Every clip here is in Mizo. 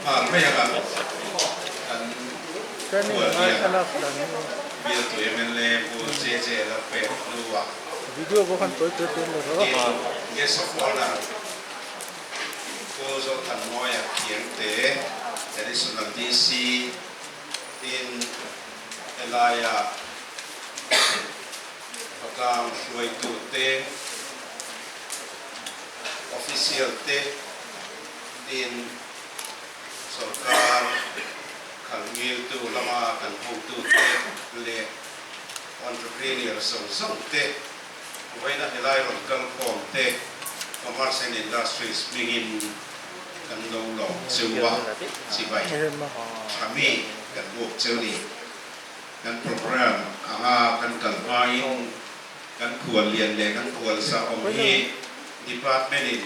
Nghal mai anga kan khuallian bialtu mla Pu JJ Lalpek hnuah tin Guest of Honour Pu Zothanmawia Khiangte, Additional DC, tin helaia khawtlang hruaitute, Official te tin sorkar khalhngiltu lama kan hotute leh entrepreneur zawng zawng te vawiina helai rawn kal khawm te Commerce and Industries hmingin kan lo lawm cheu a, chibai tha mi kan buk cheu ni. Kan program anga kan kal hmain Kan khual lian leh kan khual sa awm hi department in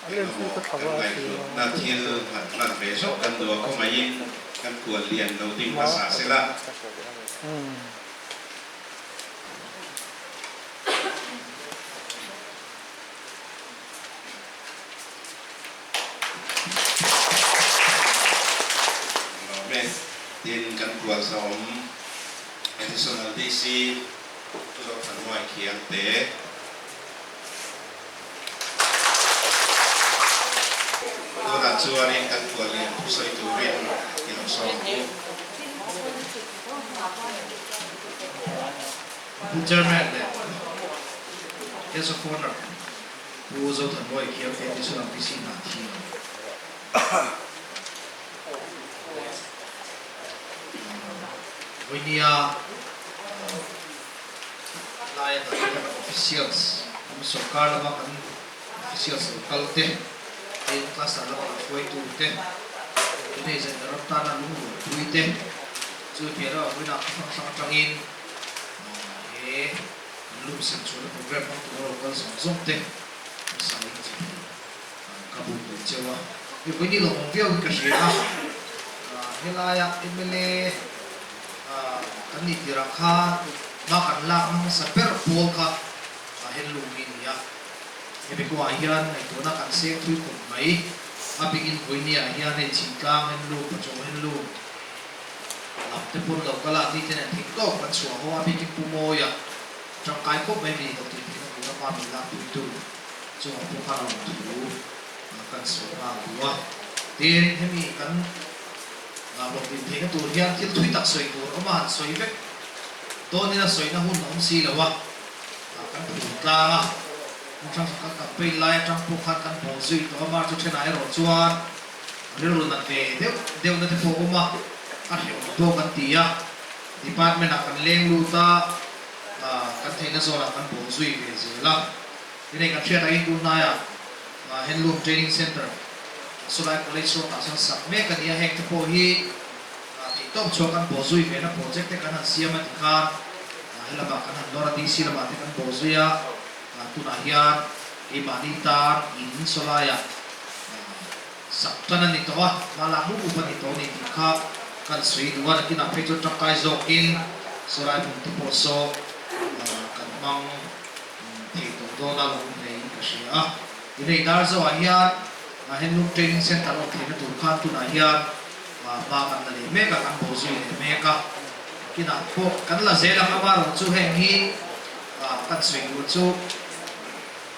engemaw kan ngaihhlutna thil han hlan ve zawk kan duh a, khawngaihin kan khual lian lo ding hmasa sela. Lawm e, tin kan khual sa awm Additional DC. Pu Zothanmuai Khiangte. Tunah chuanin kan khuallian thusawi turin i lo sawm ang u. Pu Chairman leh Guest of Honour Pu Zothanmuai Khiangte Additional DC hna thiam leh Vawinia laia kan hian officials an sorkar lama kan officials lo kal te, tin cluster lama kan hruaitu te, tunei zan ram tana lungrualpui te chu hnial a vawiinah khaw hrang hrang atangin he kan lum sem chhuahna program hmang tura lo kal zawng zawng te an sain chi thei. Ka buk duh cheu a, mipui ni lo awm viau in ka hria a, helaia mla kan nih tirah khan hma kan lakna hmasa ber pawl kha Henlung hi a ni a, hemi kawngah hian ngaihtuahna kan seng thui khawp mai, a bikin Vawinia hian hei Chhintlang Henlung, Pachaw Henlung lam te pawn lo kal a, ni te nen thing tawk kan chhuah ho a, bikin Pu Mawia tangkai khawp mai mi lo tih theihna tura hma min lakpuitu. Chungah pawh khan rawn thu kan sawi nghal duh a. Tin, hemi kan hlawhtlin theihna tur hian thil thui tak sawi tur awm a, han sawi vek dawnin a sawina hun a awm si lo a, kan phur tlang a. Hmun hrang hrang kan campaign lai atang pawh khan kan bawl zui tawh a, mar chu thenah erawh chuan rilru nat ve deuh deuhna te pawh a awm a, a hrehawm pawh kan ti a. Department ah kan leng lut a, kan theihna zawnah kan bawl zui ve zel a. Tinei kan hriat angin tun hnaiah Handloom Training Centre Sulai College Road ah sawn sak mek a ni a, heng te pawh hi theihtawp chhuah kan bawh zui ve na project te kan han siam a ti khan helamah kan han nawr a, DC lamah te kan bawh zui a, tunah hian keimahni tan in Sulaiah sak tan a ni tawh a, hma lak mup mup a ni tawh a ni tih kha kan sawi duh a, nakinah phei chuan tangkai zawkin Sulai hmun te pawh saw kan hmang. Thei tawh dawn a lo hmeiin ka hria a. Inei dar zawhah hian Handloom Training Centre awm theihna tur khan tunah hian hma kan la leh mek a, kan bawh zui leh mek a. Kinah pawh kan la zel ang amarawh chu heng hi kan sawi tur chu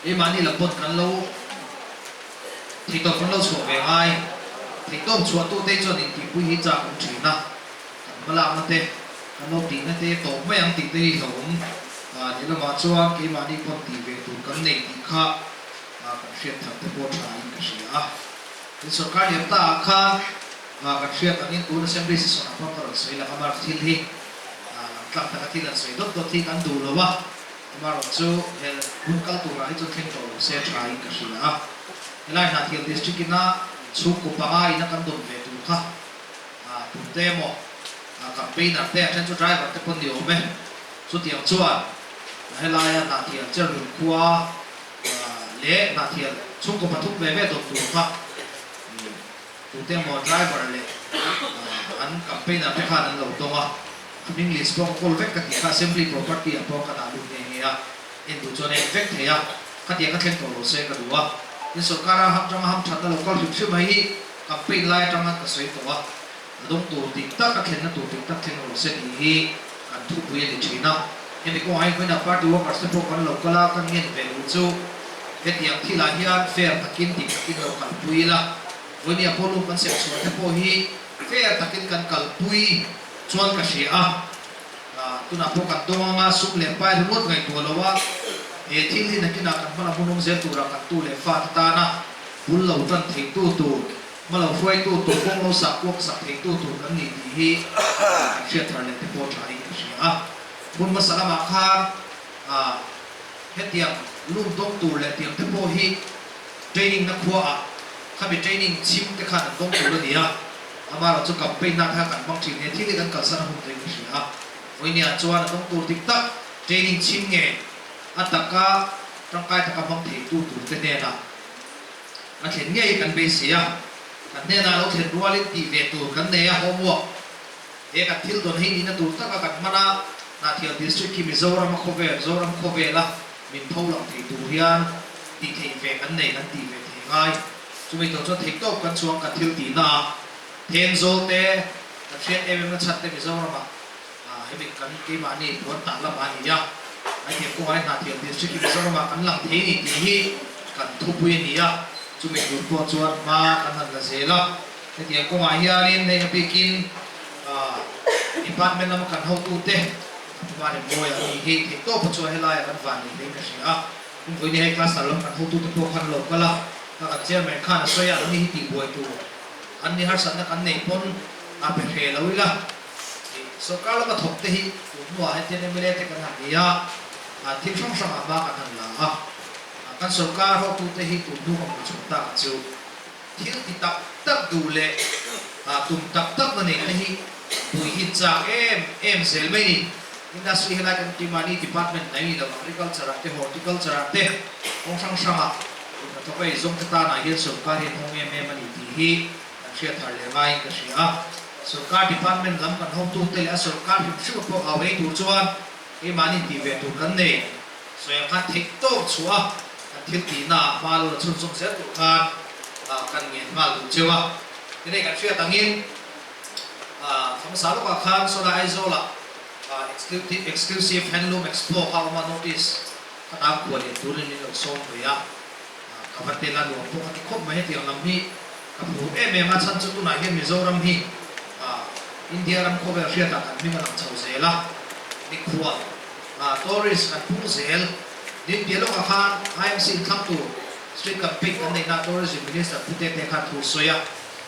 keimahni lam pawn kan lo theihtawp kan lo chhuah ve ngai. Theihtawp chhuahtute chuan intihpui hi chak awm thin a. Kan hmalakna te, kan lo tihna te tawp mai ang tih te hi hlauhawm lehlamah chuan keimahni pawn tih ve tur kan nei tih kha kan hriat that te pawh tha in ka hria a. Tin sorkar liam ta ah khan kan hriat angin tun assembly session ah pawh ka rawn sawi lang a, mar thil hi lang tlang taka thil an sawi dawt dawt hi kan duh lo a, amarawh chu he hun kal turah hi chuan thleng tawh lo se tha in ka hria a. Helai Hnahthial district ina chhungkaw panga ina kan dawn ve tur kha Tute emaw campaigner te a then chu driver te pawn ni awm e. Chutiang chuan helaia Hnahthial Cherhlun khua leh Hnahthial chhungkaw pathum ve ve dawt tur kha tute emaw driver leh an campaigner te khan an lo dawng a. Hming list pawh ka kawl vek ka tih kha assembly property ah pawh ka dah lut nghe nghe a, en duh chuan a en vek thei a, khatiang ka thleng tawh lo se ka duh a. Tin, sorkara ham tanga hamthatna lo kal hrim hrim mai hi. Campaign lai atanga ka sawi tawh a, a dawng tur dik tak, a thlenna tur dik tak thleng rawh se tih hi kan thupui a ni thin a. Hemi kawngah hian vawiinah party workers te pawh kan lo kal a, kan ngen ve duh chu hetiang thilah hian fair takin dik takin lo kalpui ila, vawinia pawlum kan sem chhuah te pawh hi fair takin kan kalpui chuan ka hria a. Tunah pawh kan dawng anga sum leh pai ringawt ngaihtuah lo a, he thil hi nakinah kan hmala hmunawm zel turah kan tu leh fate tana bul lo tan theitu tur, hma lo hruaitu tur, kawng lo sah kuak sak theitu tur kan ni tih hi kan hriat thar leh te pawh thain ka hria a. Hmun hmasa lamah khan hetiang lum dawng tur leh tiang te pawh hi training na khuaah khami training chhim te khan an dawng tur a ni a. Amaherawh chu campaign na kha kan hmang thin he thil hi kan kalsan a hun tawhin ka hria a. Vawinia chuan a dawng tur dik tak training chhim nge a taka tangkai taka hmang thei tu tur te hnenah a thlen ngei kan beisei a. Kan hnenah lo thlen rualin tih ve tur kan nei a, homework he kan thil dawn hei nihna tur taka kan hman a, Hnahthial District hi Mizoram a khawvel, Zoram khawvela min pho lang thei tur hian tih theih ve kan nei kan tih ve thei ngai. Chumi tawh chuan theihtawp kan chuang kan thil tihna a, Thenzawl te kan hriat em em na chhan te Mizoramah hemi kan keimahni puan tah lam a ni a, Ngaithiam kawngaih Hnahthial District hi Mizoramah kan lang thei ni tih hi kan thupui a ni a, chumi tur pawh chuan hma kan han la zel a. Hetiang kawngah hianin hei a bikin Department lama kan hotute Pumani Mawia a ni hi theihtawpa chuan helaiah kan van nei hlein ka hria a. Kumpuini hei cluster lam kan hotute pawh khan lo kal a, ka kan chairman khan a sawi a, an ni hi tihbuai tur an ni harsatna kan neih pawn a pe hre lo ila, ih sorkar lama thawk te hi tun hnuah hetian mla te kan han ni a, thil hrang hrangah hma kan han la a, kan sorkar hotute hi tun hnu ka hmuh chhuah tak chu thil ti tak tak duh leh tum tak tak na neih te hi pui hi chak em em zel mai ni. Industry helai kan tih mahni department mai ni lo agriculture ah te horticulture ah te kawng hrang hrang ah hnathawk a inzawm te tan ah hian sorkar hian hawng em em a ni tih hi kan hriat thar leh ngaiin ka hria a. Sorkar department lam kan hotu te leh a sorkar hrim hrim a pawh au ei tur chuan keimahni tih ve tur kan nei. Sawi ang khan theih tawk chhuah a kan thil tihna ah hma lo la chhunzawm zel tur khan kan ngen nghal duh cheu a. Tinei kan hriat angin Thlamsa lawkah khan Sawlai Aizawlah Exclusive Handloom Expo kha a awm a, notice kha tan khual lian turin min lo sawm ve a, ka va tel a nuam pawh ka ti khawp mai. Hetiang lam hi ka phur em em a, chhan chu tunah hian Mizoram hi India ram khawvel hriatah kan hming a lang chho zel a, mikhual, tourist kan pung zel. Din piah lawkah khan IMC inthlang tur Street Campaign kan neihna Tourism Minister Pu Tete khan thu sawi a.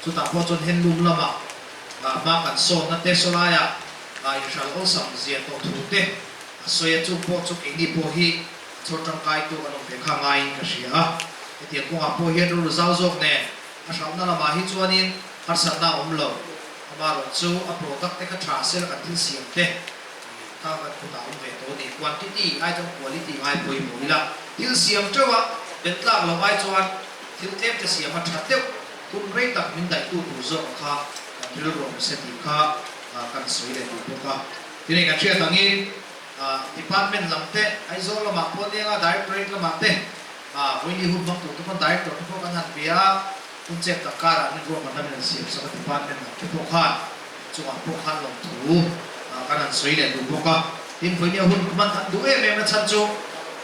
Chutah pawh chuan handloom lamah hma kan sawnna te sawlaiah inhral awlsam zia tawh thu te a sawi a, chung pawh chu keini pawh hi a chhawr tangkaitu kan awm ve kha ngaiin ka hria a. Hetiang kawngah pawh hian rilru zau zawk nen a hralhna lamah hi chuanin harsatna a awm lo. Amaherawh chu a product te kha tha sela kan thil siam te kha kan kutah awm ve tawh a ni. Quantity ai chuan quality ngai pawimawh ila thil siam teuh a bentlak loh ai chuan thil tlem te siam a tha deuh. Hun rei tak min daihtu tur zawk kha kan rilru awm se tih kha kan sawi leh duh bawk a. Tinei kan hriat angin Department lam te, Aizawl lamah pawh Nianga Directorate lamah te vawiini hun hmang tur te pawn Director te pawh kan han bia a, hun chep tak karah min ruahmanna min han siam sak a Department lam te pawh khan chungah pawh khan lawmthu kan han sawi leh duh bawk a. Tin, vawiini a hun hman an duh em em na chhan chu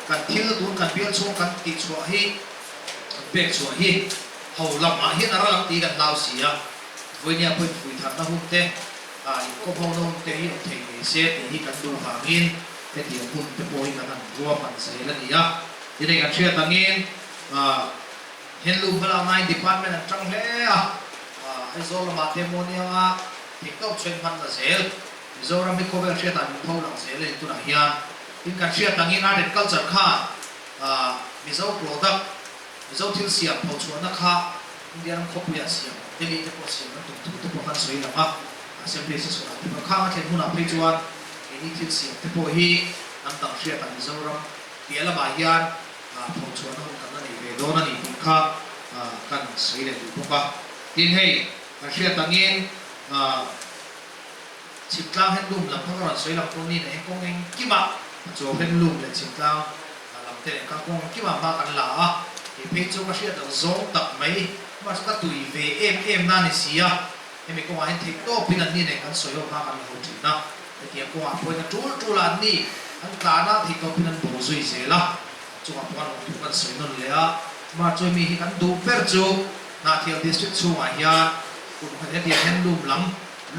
kan thil tun kan bial chhung kan tihchhuah hi kan pek chhuah hi Ho lamah hian a ral ang tih kan hlau si a, vawinia pawhin phui tharna hun te, inkawm hona hun te hi awm thei ngei se tih hi kan duh vangin hetiang hun te pawh hi kan han ruahman zel a ni a. Tinei kan hriat angin Handloom hmalakna in department an tang hle a, Aizawl lamah te maw nianga theihtawp chhuain hman la zel. Mizoram hi khawvel hriatah min tho lang zel a ni tunah hian. Tin kan hriat angin Art and Culture khan Mizo product, Mizo thil siam pho chhuahna kha India ram khawpuiah siam Delhi te pawh siam an tum thu te pawh khan sawi lang a, Assembly session ah te pawh khang a thlen hunah phei chuan keini thil siam te pawh hi hnam dang hriatah Mizoram piah lamah hian pho chhuahna hun kan la nei ve dawn a ni tih kha kan sawi leh duh bawk a. Tin hei kan hriat angin Chhimtlang handloom lam kha ka rawn sawi lang dawn niin eng kawng engkimah a chuau handloom leh chhimtlang lam te leh kha kawng engkimah hma kan la a, kei phei chu ka hriat loh zawng tak mai. Amah chu ka tui ve em em na ni si a, hemi kawngah hian theih tawpin an ni nen kan sawi ho hma kan la ho thin a, hetiang kawngah pawhin a tul tul a an ni an tlan a, theih tawpin an bo zui zel a, chungah pawh an awm thu kan sawi nawn leh a, amah chu hemi hi kan duh ber chu Hnahthial District chhungah hian kum khat hetiang hian lum lam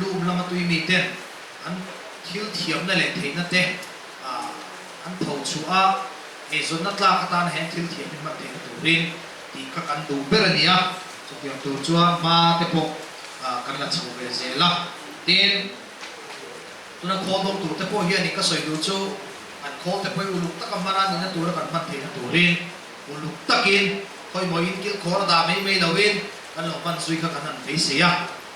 lum lama tui miten an thil thiamna leh theihna te an tho chhuah a, eizawnna tlak atan he thil thiam hi hman theihna turin tih kha kan duh ber a ni a, chutiang tur chuan hma te pawh kan la chho ve zel a. Tin, tuna khawl dawng tur te pawh hianin ka sawi duh chu an khawl te pawh hi uluk taka hman a nihna tura kan hman theihna turin uluk takin khawimaw in kilkhawr a dah mai mai loin kan lo hman zui kha kan han beisei a.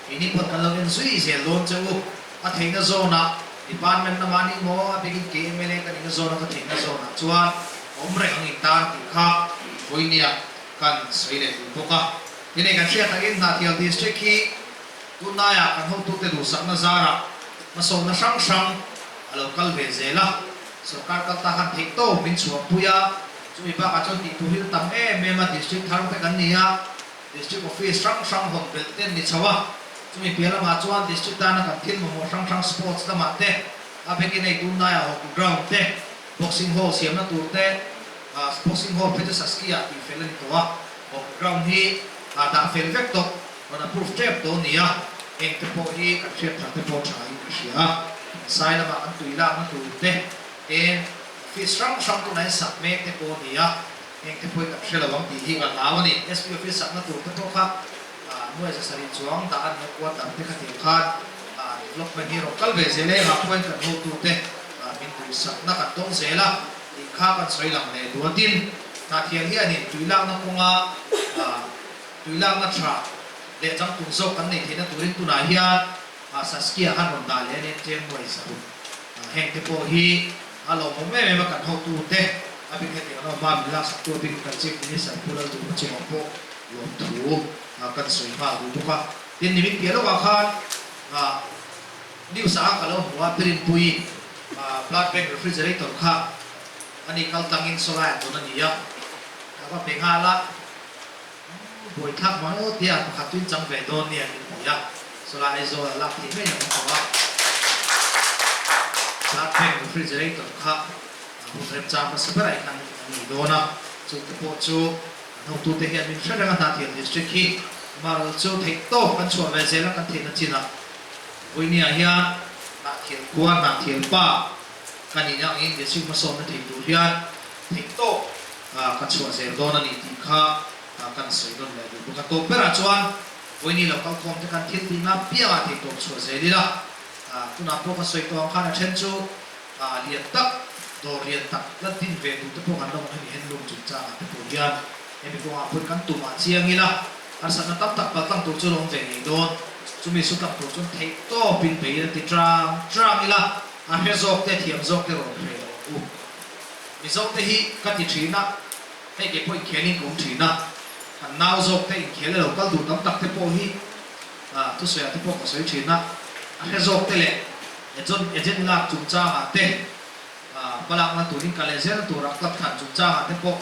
Keini pawh kan lo en zui zel dawn che u. A theihna zawnah Department lamah ni maw a bikin kei mla ka nihna zawna ka theihna zawnah chuan awm reng ang intan tih kha vawinia kan sawi leh duh bawk a. Tinei kan hriat takin Hnahthial District hi tunlaiah kan hotute duhsakna zarah hmasawmna hrang hrang a lo kal ve zel a. Sorkar kal ta khan theih tawp min chhuahpui a, chumi bakah chuan tih tur hi tam em em a District thar te kan ni a. District Office hrang hrang hawn belh ten ni chho a, chumi piah lamah chuan District tana kan thil mamawh hrang hrang Sports lamah te, a bekin ei tunlaiah Hockey Ground te, Boxing Hall siamna tur te, Boxing Hall phei chu Saskia tih fel a ni tawh a, Hockey Ground hi dah fel vek tawh, rawn approve tep tawh a ni a, heng te pawh hi kan hriat thar te pawh tha in ka hria a, sai lamah kan tui lakna tur te, ten Office hrang hrang tunah hian sak mek te pawh a ni a. Heng te pawhin kan hre lo ang tih hi ka hlau a ni. SP office sakna tur te pawh kha nuai zasarih chuang dah a ni a, quarter te kha tir khan development hi rawh kal ve zel e, engah pawhin kan hotute min duhsakna kan dawng zel a tih kha kan sawi lang leh duh a. Tin, Hnahthial hianin tuilakna kawnga tuilakna tha leh changtlung zawk kan neih theihna turin tunah hian Saskia khan rawn dah leh a ni, tlem nuai zaruk. Heng te pawh hi a lawmawm em em a, kan hotute a bik hetiang an awm a, min laksak tu a bik kan Chief Minister Pu Lalduhna chungah pawh lawmthu kan sawi nghal duh bawk a. Tin, nimin piah lawkah khan news ah ka lo hmu a, Pirinpui blood bank refrigerator kha ani kal tlangin sawlai an dawn a ni a, ka va pe nghal a, Buaithlak mang aw tia pakhat chu in chang ve dawn nia min ti a, sawlai Aizawl a lak thei mai ang tawh a. Blood bank refrigerator kha hun remchang hmasa berah khan an nei dawn a, chu te pawh chu an hotute hian min hre reng a, Hnahthial District hi amaherawhchu chu theih tawp kan chhuah ve zel a kan theihna chin a. Vawinia hian Hnahthial khua Hnahthial pa ka nihna angin District hmasawnna thei tur hian theih tawp ka chhuah zel dawn a ni tih kha kan sawi nawn leh duh bawk a. Tawp berah chuan vawiini lo kalkhawm te khan thil tihna piangah theih tawp chhuah zel ila, tunah pawh ka sawi tawh ang khan a then chu lian tak, dawr lian tak la din ve duh te pawh kan lo awm hemi handloom chungchangah te pawh hian hemi kawngah pawhin kan tumah chiang ila, harsatna tam tak paltlang tur chu lo awm ve ngei dawn. Chumi su tlang tur chuan theih tawpin bei ila ti tang tang ila, a hre zawk te, thiam zawk te rawn hreh lo ang u. Mizo te hi ka ti thin a, hei kei pawh inkhelin ka awm thin a, kan nau zawk te inkhel elo kal duh tam tak te pawh hi thusawiah te pawh ka sawi thin a, a hre zawk te leh agent agent lak chungchangah te hmalakna turin ka leh zel tura club thlan chungchangah te pawh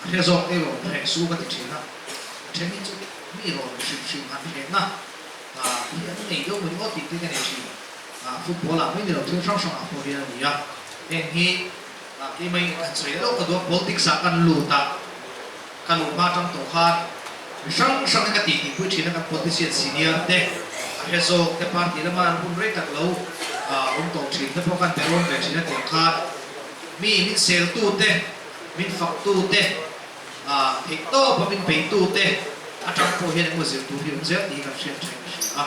a hre zawk te rawn hreh su ka ti thin a, a then hi chu mi rawn hrim hrim han hrehna hi an nei deuh mawni aw tih te ka nei thin. Football ah mai ni lo thil hrang hrang ah pawh hian a ni a, heng hi keimah in kan sawi leh ka duh a, politics ah kan lut a, ka luh hma atang tawh khan mi hrang hrang hi ka tih tih pui thin a, kan politician senior te, a hre zawk te party lama an hun rei tak lo awm tawh thin te pawh khan berawn ve thin a tiang khan mi min sel tu te, min fak tu te, theih tawp a min bei tu te atang pawh hian engemaw zir tur hi awm zel tih hi kan hriat tha in ka hria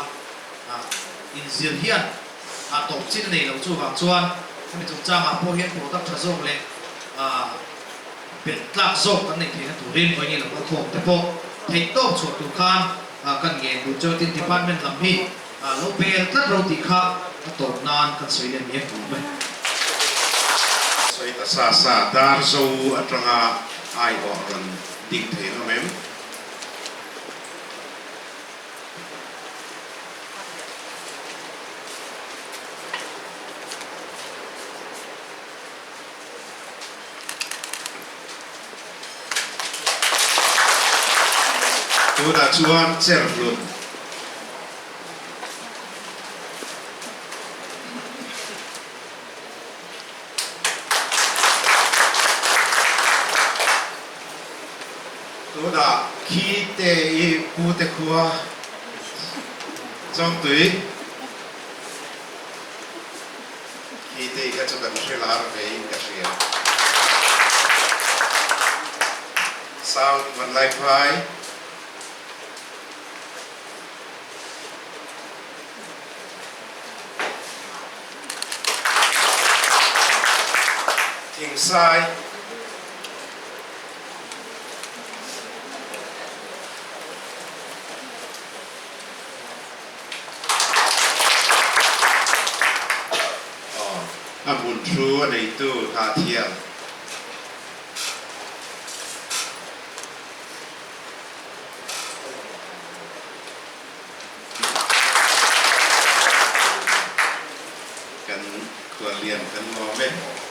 a. Inzir hian a tawp chin a nei lo chuvang chuan hemi chungchangah pawh hian product tha zawk leh belh tlak zawk kan neih theihna turin vawiin lo kalkhawm te pawh theih tawp chhuah tur khan kan ngen duh chuan tin department lam hi lo bel tlat ro tih kha a tawp nan kan sawi leh mek awm e. Sawi ta sa sa dar zo atanga aiawh rawn ding thei an awm em? Pu. Tunah chuan Cherhlun. Tunah khi te i pu te khua Chawngtui khi te i kha chu kan hre lar ve in ka hria. South Vanlaiphai. Thingsai. A hmun thu a neitu Hnahthial. Kan khuallian kan lawm e.